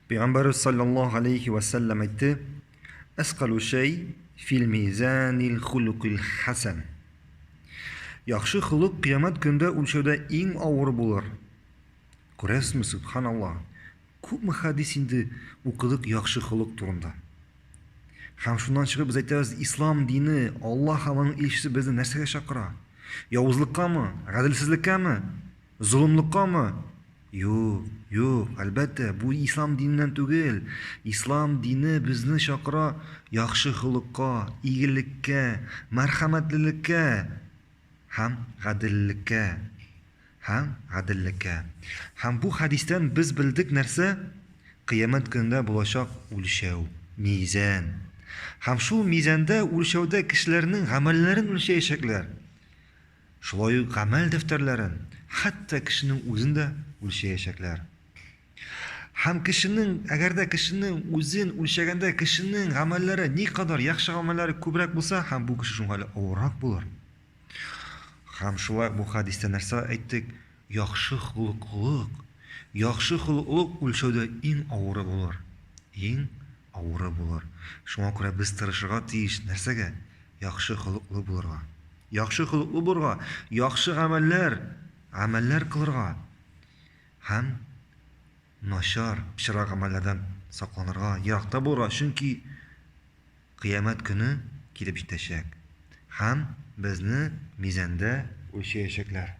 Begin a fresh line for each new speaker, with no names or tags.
Пәйгамбәрбез саллаллаһу алейхи ва сәлләм әйтте, Әскалу шәй фил мизанил хулукил хәсән. Яхшы холык кыямәт көндә үлчәүдә иң авыр булыр. Күрәсезме, субханаллаһ, күпме хәдис инде укыдык яхшы холык турында. Һәм шуннан чыгып без әйтәбез, ислам дине, Аллаһ һәм аның илчесе безне нәрсәгә чакыра? Явызлыккамы? Гаделсезлеккәме? Золымлыккамы? Юк, юк, әлбәттә, бу ислам диненнән түгел. Ислам дине безне чакыра яхшы холыкка, игелеккә, мәрхәмәтлелеккә һәм гаделлеккә. Һәм гаделлеккә. Һәм бу хәдистән без белдек нәрсә? Кыямәт көнендә булачак үлчәү, мизән. Һәм шул мизәндә, үлчәүдә кешеләрнең гамәлләрен үлчәячәкләр. Шулай ук гамәл дәфтәрләрен, хәтта кешенең үзен дә үлчәячәкләр. Һәм кешенең, әгәр дә кешенең үзен үлчәгәндә кешенең гамәлләре никадәр яхшы гамәлләре күбрәк булса, һәм бу кеше шуңа әле авыррак булыр. Һәм шулай бу хәдистә нәрсә әйттек? Яхшы холыклылык, яхшы холыклылык үлчәүдә иң авыры булыр. Иң авыры булыр. Шуңа күрә без тырышырга тиеш нәрсәгә? Яхшы холыклы булырга. Яхшы холыклы булырга, яхшы гамәлләр, гамәлләр кылырга һәм начар, пычрак гамәлләрдән сакланырга, еракта булырга, чөнки кыямәт көне килеп җитәчәк һәм безне мизәндә үлчәячәкләр.